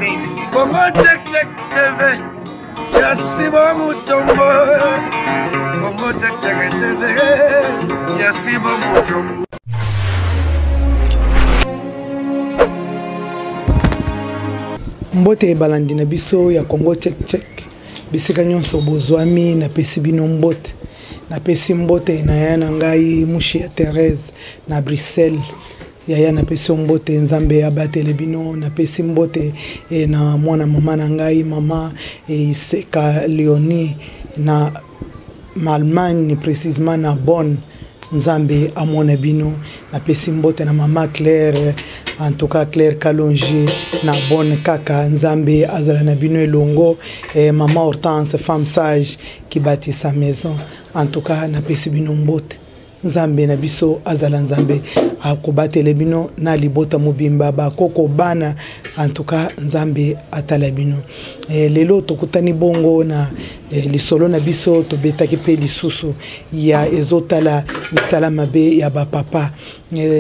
Congo Check Check TV ya Sibo Mutombo. Congo Check Check TV ya Sibo Mutombo. Mbote balandi na biso ya Congo Check Check, bisika nyonso bozwami, napesi bino mbote. Napesi mbote na ya na ngai Mushi ya Thérèse na Bruxelles. Yaya, napesi yo mbote, Nzambe abatele bino. Napesi mbote na mwana mama na ngai, mama Iseka Leonie na Allemagne, précisément na Bonn. Nzambe amona bino. Napesi mbote na mama Claire, en tout cas Claire Kalonji na Bonn kaka. Nzambe azala na bino elongo. Mama Hortense, femme sage qui bâtit sa maison. En tout cas napesi bino mbote. Nzambe na biso azala Nzambe akobatele bino na libota mobimba, bakoko bana. En tout cas Nzambe atala bino. Lelo tokutani bongo na lisolo na biso, tobetaki pe lisusu ya ezotala misala mabe ya ba papa.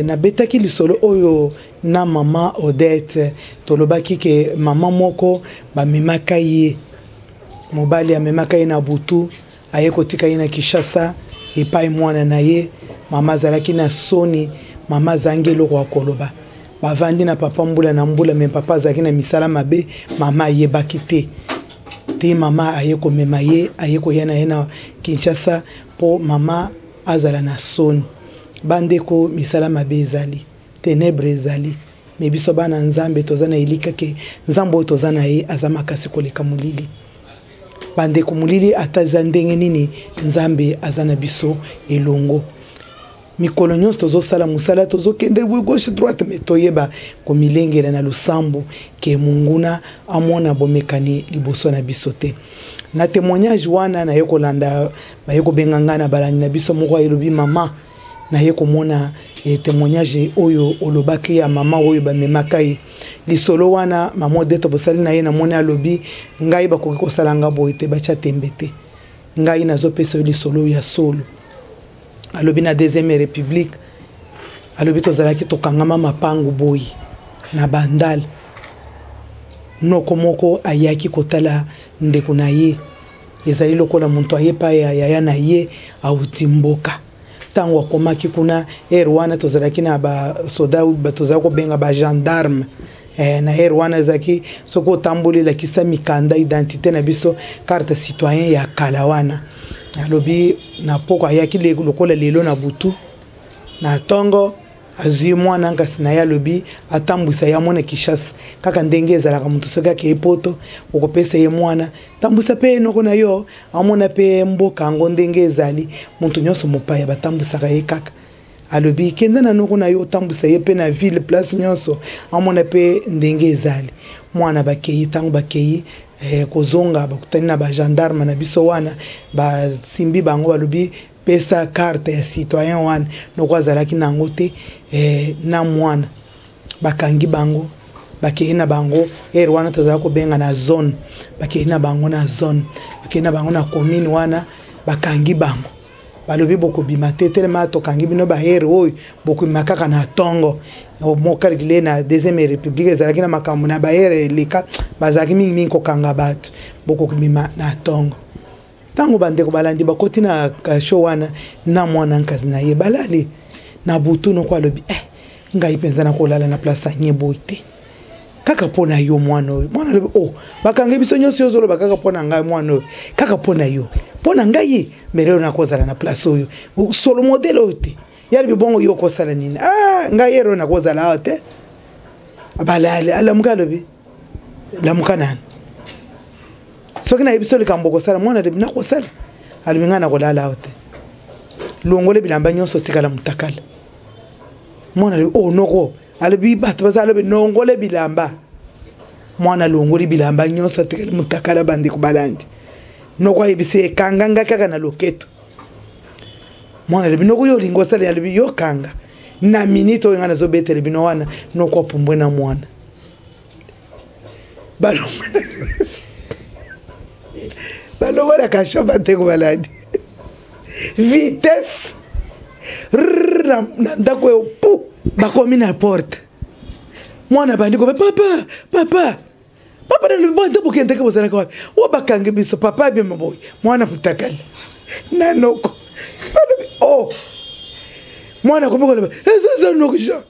Nabetaki lisolo oyo na mama Odette, tolobaki ke mama moko bamemaka ye, mobali amemaka ye na butu, aye kotika ye na Kinshasa epai mwana na ye. Mama azalaki na soni, mama azangi eloko ya koloba. Bavandi na papa mbula na mbula, me papa azalaki na misala mabe, mama ayebaki te. Te mama aye komema ye, aye koya na ye na Kinshasa po mama azala na soni. Bandeko, misala mabe ezali, ténèbre ezali, me biso bana Nzambe toza na elika ke Nzambe oyo toza na ye aza makasi koleka molili. Bandeko, molili ata eza ndenge nini, Nzambe aza na biso elongo. Mikolo nyonso tozosala mosala, tozokende gauche droite, me toyeba komilengela na losambo ke monguna amona bomekani liboso na biso te. Na témoignage wana naye kolanda, baye kobenga ngai na balandi na biso moko, ayelobi mama, naye komona témoignage oyo olobaki ya mama oyo bamemaka ye. Lisolo wana mama Odette bosali na ye, namoni alobi ngai bakoki kosala nga boye te, batia tembe te, ngai nazopesa yo lisolo ya solo. Alobi na deuxième république, alobi tozalaki tokangama mapangu boye na Bandal. Noko moko ayaki kotala ndeko na ye, ezali lokola moto aye epai ya yaya na ye auti mboka. Ntango akomaki kuna, ere wana tozalaki na basoda, tozalaki kobenga ba gendarme. Na ere wana ezalaki soki otamboli elakisa mikanda identité na biso, carte citoyen ya kala wana. Alobi na poko ayaki lokola lelo na butu na tongo, azwi mwana nkasi na ye, alobi atambwisa ye amona Kinshasa kaka ndenge ezalaka. Moto soki akei poto okopesa ye mwana, tambwisa pe noko na yo amona pe mboka yango ndenge ezali. Moto nyonso mopaya batambwisaka ye kaka. Alobi kenda na noko na yo otambwisa ye pe na ville, place nyonso amona pe ndenge ezali. Mwana bakei, ntango bakei kozonga, bakutani na ba gendarme na biso wana, basimbi bango, balobi pesa carte ya citoyen wana. Noko azalaki nango te, na mwana bakangi bango, bakei na bango. Ere wana tozalaki kobenga na zone, bakei na bango na zone, bakei na bango na commune wana, bakangi bango, balobi bokobima te, telema tokangi bino ba ere oyo, bokobima kaka na tongo. Mokalkile na deuxième république ezalaki na makambo na ba ere eleka, bazalaki mingimingi kokanga bato, bokobima na tongo. Ntango bandeko balandi bakoti na kasho wana na mwana nkazi na ye, balali na butu. Noko alobi ngai mpenza nakolala na place ya nye boye te, kaka mpo na yo mwana oyo. Mwana alobi oh, bakangi biso nyonso, yo ozoloba kaka mpo na ngai mwana oyo, kaka mpo na yo, mpo na ngai me lelo nakozala na place oyo solo modele oyo te. Ye alobi bongo yo okosala nini? Ah, ngai ero nakozala awa te. Balali, alamuka, alobi lamuka nani, soki nayebi so likambo okosala. Mwana alobi nakosala, alobi ngai nakolala awa te, longole bilamba nyonso, otikala motakala. Mwana alobi oh noko, alobi bato baza, alobi nongole bilamba. Mwana alongoli bilamba nyonso, atikali motakala. Bandeko balandi, noko ayebisi ekanga ngai kaka na loketo. Mwana alobi noko yo olingi osala, alobi yo kanga na minute oyo ngai nazobetela bino wana. Noko apumbwe na mwana, balongwa na kasho. Bandeko balandi, vitesse na ndako oyo pu bakomi na porte. Mwana bandi kobe papa papa. Papa nalobi bo nde bokendaki bozalaki wapi? O bakangi biso papa abima boye mwana mutakala na noko. Balobi o oh. Mwana akomi koloba eza noko Jean,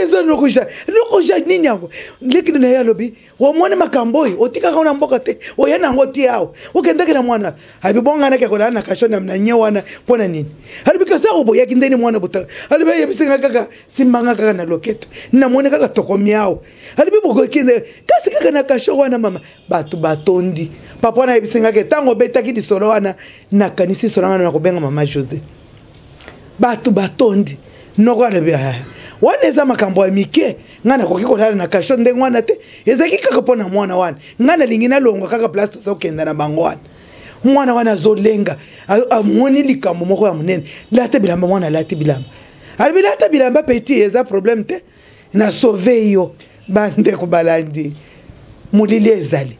eza noko Jean, noko Jean nini yango? Leki na ye alobi omoni makambo oyo otikaka na mboka te, oye na yango ti awa okendaki na mwana alobi bonga nake kolala na kasho na nye wana mpo na nini? Alobi kasi oboyaki ndeni mwana botaka. Alobi ayebisi nga kaka simbanga kaka na loketo namoni kaka tokomi awa. Alobi bokokende kasi kaka na kasho wana mama bato batondi. Papa wana ayebisi nga ke ntango obetaki lisolo wana nakanisi lisolo wana nakobenga mama Jose. Bato batondi noko alobi ah, wana eza makambo ya mike, ngai nakoki kolala na kasho ndenge wana te, ezalaki kaka mpo na mwana wana, ngai nalingi nalongwa kaka place tozokenda na bango wana. Mwana wana azolenga, amoni likambo moko ya monene, lata bilamba, mwana alati bilamba, alobi lata bilamba petit, eza problème te, na sauve yo. Bandeko balandi molili ezali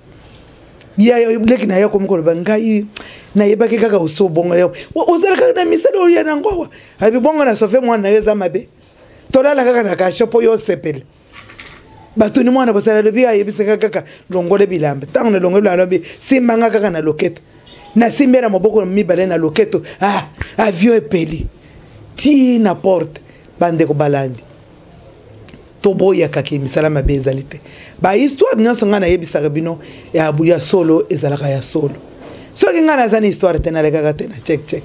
ya leki na ye akomi koloba ngai nayebaki kaka osobongo ozala kaka na misala oyo ya nango awa. Alobi bongo na sauve mwana na yo eza mabe, tolala kaka na kasho mpo yo osepele. Batuni mwana bosala, alobi ayebisaka kaka longole bilamba. Ntango na longole bilamba alobi simbanga kaka na loketo, nasimbi na maboko mibale na loketo, ah, avion epeli ti na porte. Bandeko balandi toboyaka ke misala mabe ezali te. Ba histoire nyonso ngai nayebisaka bino ya ya solo ezalaka ya solo. Soki ngai naza na histoire te nalekaka te na check check,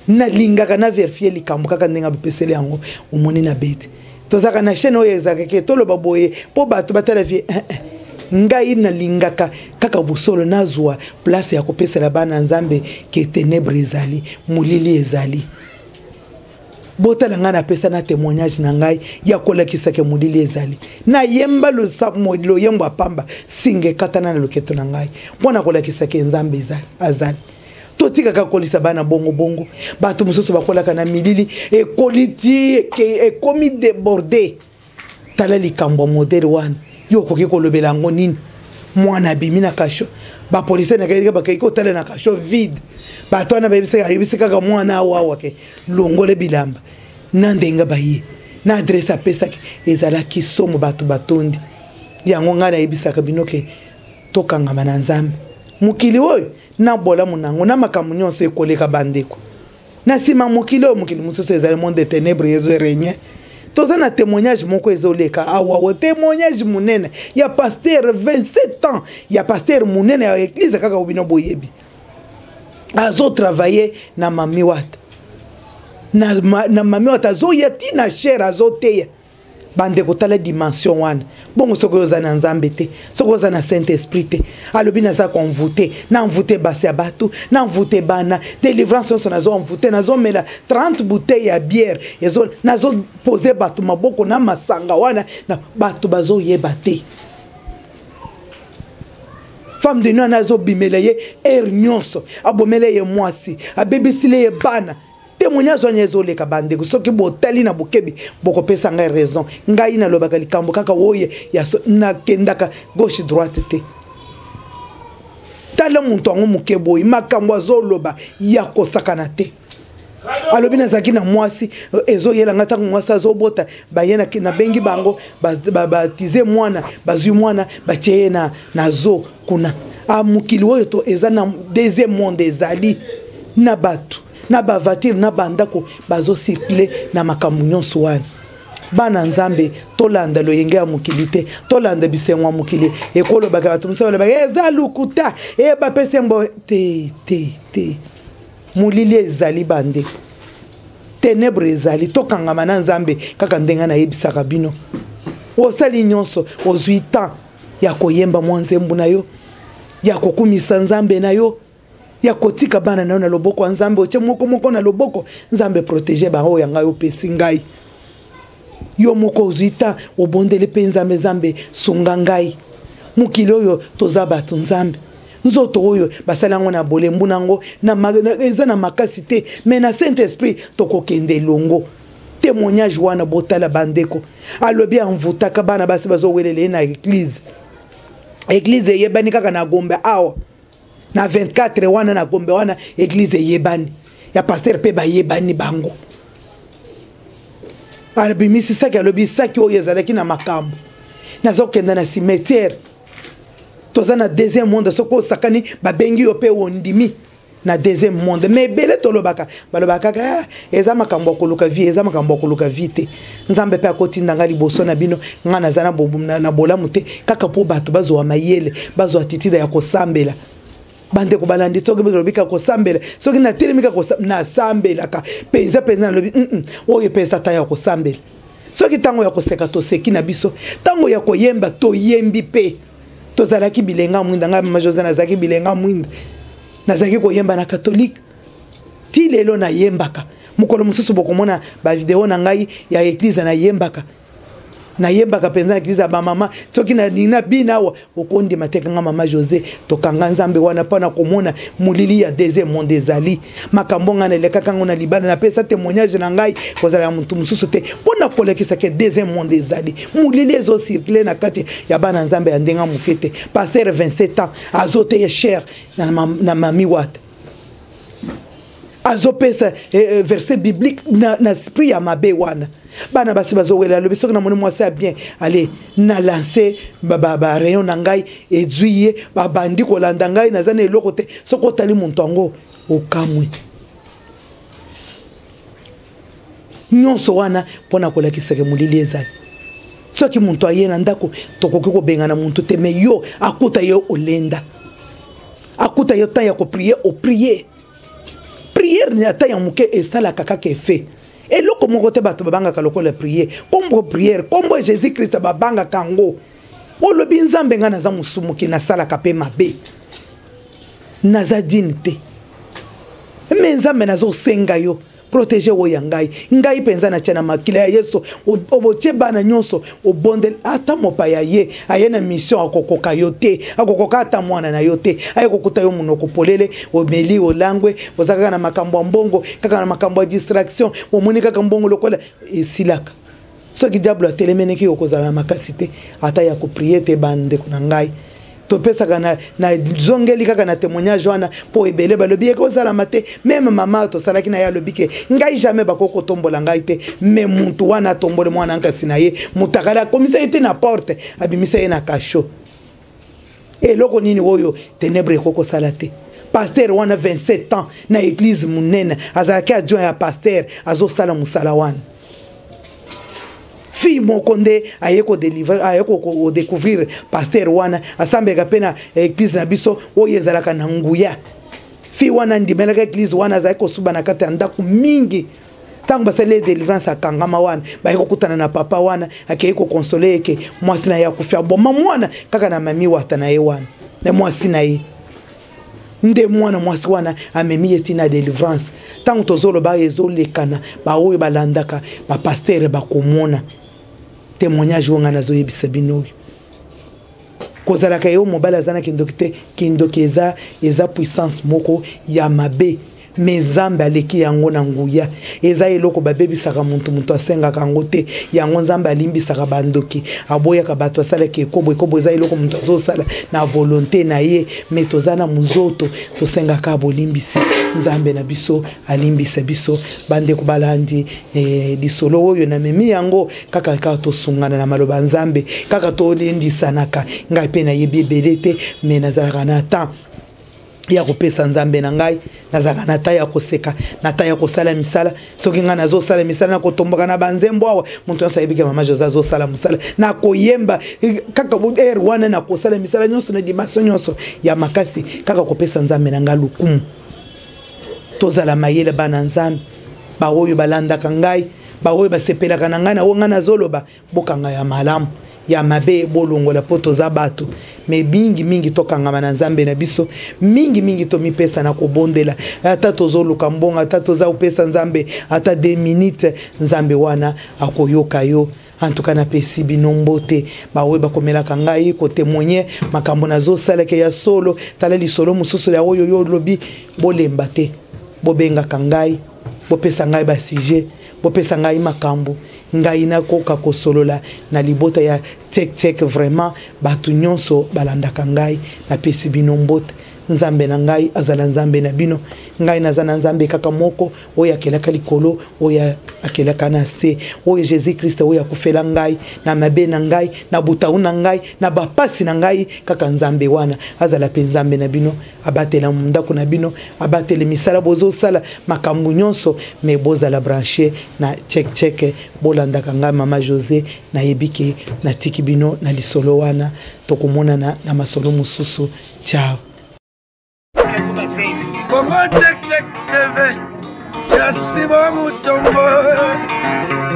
nalingaka na verifie likambo kaka ndenge bapeseli yango. Omoni na bete tozalaka na chaîne oyo ezalaka ke toloba boye mpo bato batala vie. Ngai nalingaka kaka bosolo, nazwa place ya kopesela bana Nzambe ke tenebre ezali, molili ezali. Botala ngai napesa na témoignage na ngai ya kolakisa ke molili ezali. Nayemba loyembo ya pamba, singa ekatana na loketo na ngai mpo na kolakisa ke Nzambe azali. Totikaka kolisa bana bongo bongo, bato mosusu bakolaka na milili ekoli ti ekomi débordé. Tala likambo ya modele wana, yo okoki kolobela yango nini? Mwana abimi na kasho, bapolisier nakei bakei kotala na kasho vide, bato wana bayebisaka ayebisi kaka mwana awa awa ke longole bilamba na ndenge baye na adresse apesaki ezalaki somo, bato batondi yango. Ngai nayebisaka bino ke tokangama na Nzambe, mokili oyo na bolamu nango na makambo nyonso ekoleka bandeko. Na nsima mokili oyo, mokili mosusu ezali monde de ténèbres ezo régner. Toza na témoignage moko ezoleka awa, témoignage monene ya pasteur 27 ans ya pasteur monene ya église kaka bino boyebi, azotravaille na mami wata na mami wata azoya ti na chere azoteya bandeko. Tala dimension wana. Bongo soki oza na Nzambe te, soki oza na Saint Esprit te, alobi naza konvoute, na envoute basi ya bato, na envoute bana, délivrance nyonso nazo envoute, nazomela 30 bouteille ya bière, nazopose bato maboko na masanga wana na bato bazoyeba te. Femme de nuit wana azobimela ye heure nyonso, abomela ye mwasi, abebisile ye bana. Témoignage wana ezoleka bandeko, soki botali na bokebi bokopesa ngai raison. Ngai nalobaka likambo kaka oyo ya so, nakendaka gauche droite te. Tala moto yango moke boye, makambo azoloba ya kosakana te. Alobi nazalaki na mwasi ezoyela ngai ntango mwasi azobota, baye nabengi bango batize mwana, bazwi mwana batie ye na zo kuna. A mokili oyo to eza na deuxième monde, ezali na bato na bavatire na bandako bazocircule na makambo nyonso wana. Bana Nzambe, tolanda loyenge ya mokili te, tolanda bisengo ya mokili. Ekolobaka bato mosusu balobaka eza lokuta, e bapesi yango te te te. Molili ezali bandeko, tenebre ezali, tokangama na Nzambe kaka ndenge nayebisaka bino. Osali nyonso, ozwi temps ya koyemba mwa nzembo na yo, ya kokumisa Nzambe na yo, ya kotika bana na yo na loboko ya Nzambe, otie moko moko na loboko Nzambe, protege bango ya ngai opesi ngai. Yo moko ozwi temps obondeli mpe Nzambe, Nzambe sunga ngai. Mokili oyo toza bato Nzambe, nzoto oyo basali yango na bolembu nango eza na makasi te, mais na Saint Esprit tokokende elongo. Témoignage wana botala bandeko, alobi amvutaka bana basi bazowelela ye na église. Église eyebani kaka na Gombe awa na 24 wana na Gombe wana église eyebani ya pasteur mpe bayebani bango. Abimisi saki, alobi saki oyo ezalaki na makambo, nazokenda na cimetière. Toza na deuxième monde, soki osakani babengi yo mpe ondimi na deuxième monde. Mais ebele tolobaka, balobaka kaka ah, eza makambo ya koluka vie, eza makambo ya koluka vie te. Nzambe mpe akotinda ngai liboso na bino, ngai naza na bolamu te, kaka mpo bato bazwa mayele, bazwa attitude ya kosambela. Bandeko balandi, soki balobi kaka kosambela, soki natelemi kaka nasambelaka mpenza mpenza, nalobi oyo mpenza ta ya kosambela. Soki ntango ya koseka, toseki na biso, ntango ya koyemba, toyembi mpe. Tozalaki bilenga mwinda, ngai mama José nazalaki bilenga mwinda, nazalaki koyemba na katolike ti lelo nayembaka. Mokolo mosusu bokomona bavideo na ngai ya eglize, nayembaka, nayembaka mpenza na eglize ya bamama. Soki nalingi nabina awa, okondima te kanga mama José. Tokanga Nzambe wana mpo na komona molili ya deuxième monde ezali makambo ngai nalekaka yango na libanda. Napesa témoignage na ngai kozala ya motu mosusu te, mpo na kolekisa ke deuxième monde ezali molili ezocircule na kati ya bana Nzambe ya ndenge moke te. Pasteur 27 ans azoteya cher na mami wata, azopesa verset biblique na esprit ya mabe wana. Bana basi bazowela. Alobi soki namoni mwasi ya bien, ale na lance barayon na ngai, ezwi ye, babandi kolanda ngai, naza na eloko te. Soki otali moto yango, okamwe. Nyonso wana mpo na kolakisaka molili ezali. Soki moto aye na ndako, tokoki kobengana moto te, mais yo akuta ye olenda, akuta yo temps ya koprier, oprier. Prière ata ya moke esalaka kaka effet. Eloko moko te bato babangaka lokola prière. Kombo prière, kombo Jésus Christ, babangaka yango. Olobi: Nzambe, ngai naza mosumuki, nasalaka mpe mabe, naza digne te, mais Nzambe, nazosenga yo protège oyo ya ngai. Ngai mpenza natia na makila ya Yesu. Obotie bana nyonso, obondeli. Ata mopaya ye aye na mission, akokoka yo te, akokoka ata mwana na yo te. Aye kokuta yo monoko polele, omeli, olangwe, oza kaka na makambo ya mbongo, kaka na makambo ya distraction. Omoni kaka mbongo lokola esilaka. Soki diable atelemeneki, okozala na makasi te ata ya koprier te. Bandeko na ngai, topesaka na nazongeli kaka na témoignage wana mpo ebele balobi ekozalama te. Même mama tosalaki na ye alobi ke ngai jamais bakoki kotombola ngai te, mais mutu wana atomboli mwana nkasi na ye, moto akali akomisa ye te na porte, abimisa ye na cachot. Eloko nini oyo ténèbre ekoki kosala te? Pasteur wana 27 ans na église monene, azalaki adjoint ya pasteur, azosala mosala wana. Fille moko nde aye kodélivrer, aye kodécouvrir pasteur wana asambelaka mpe na église na biso oyo ezalaka na nguya. Fille wana andimelaka église wana, azalaki kosuba na kati ya ndako mingi. Ntango basali ye délivrance, akangama wana, baye kokutana na papa wana, akei koconsoler ye ke mwasi na ye akufi, aboma mwana kaka na mami wata na ye wana na mwasi na ye. Nde mwana mwasi wana amemi ye ntina délivrance. Ntango tozoloba, ezolekana, baoyo balandaka bapasteur bakomona témoignage oyo ngai nazoyebisa bino. Oyo kozalaka yo mobali aza na kindoki te. Kindoki eza puissance moko ya mabe, mais Nzambe aleki yango na nguya. Eza eloko babebisaka motu, moto asengaka yango te. Yango Nzambe alimbisaka bandoki, aboyaka bato asalaka ekobo. Ekobo eza eloko moto azosala na volonté na ye, mais toza na mozoto, tosengaka bolimbisi. Nzambe na biso alimbisa biso. Bandeko balandi, lisolo oyo namemi yango kaka kaka tosungana na maloba Nzambe, kaka tolendisanaka. Ngai mpe nayebi ebele te, mais nazalaka na temps ya kopesa Nzambe na ngai, nazalaka na ta ya koseka, na ta ya kosala misala. Soki ngai nazosala misala, nakotomboka na banzembo awa, moto nyonso ayebiki mama José azosala mosala, nakoyemba kaka ere wana, nakosala misala nyonso na dimension nyonso ya makasi, kaka kopesa Nzambe na ngai lokumu. Tozala mayele, bana Nzambe. Baoyo balandaka ngai, baoyo basepelaka na ngai, na oyo ngai nazoloba, bokanga ya malamu, ya mabe bolongola, mpo toza bato. Mais mingimingi tokangama na Nzambe na biso, mingimingi tomipesa na kobondela. Ata tozoluka mbongo, ata toza kopesa Nzambe ata 2 minutes, Nzambe wana akoyoka yo. En tout cas, napesi bino mbote, baoyo bakomelaka ngai kotémoigner makambo nazosalaka ya solo. Tala lisolo mosusu ya oyo yo olobi. Bolemba te, bobengaka ngai, bopesa ngai basujet, bopesa ngai makambo ngai nakoka kosolola na libota ya Tek Tek. Vraiment, bato nyonso balandaka ngai, napesi bino mbote. Nzambe na ngai azala Nzambe na bino. Ngai naza na Nzambe kaka moko, oyo akelaka likolo, oyo akelaka na se, oyo Jesus Christ, oyo akufela ngai na mabe na ngai, na botau na ngai, na bapasi na ngai. Kaka Nzambe wana azala mpe Nzambe na bino, abatela ndako na bino, abatele misala bozosala, makambo nyonso. Me bozala branche na check check, bolandaka ngai Mama Jose. Nayebi ke natiki bino na lisolo wana, tokomonana na masolo mosusu. Ciao. Congo Check Check TV ya Simon Mutombo.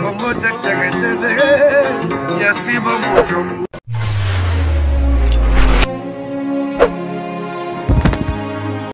Congo Check Check TV ya Simon Mutombo.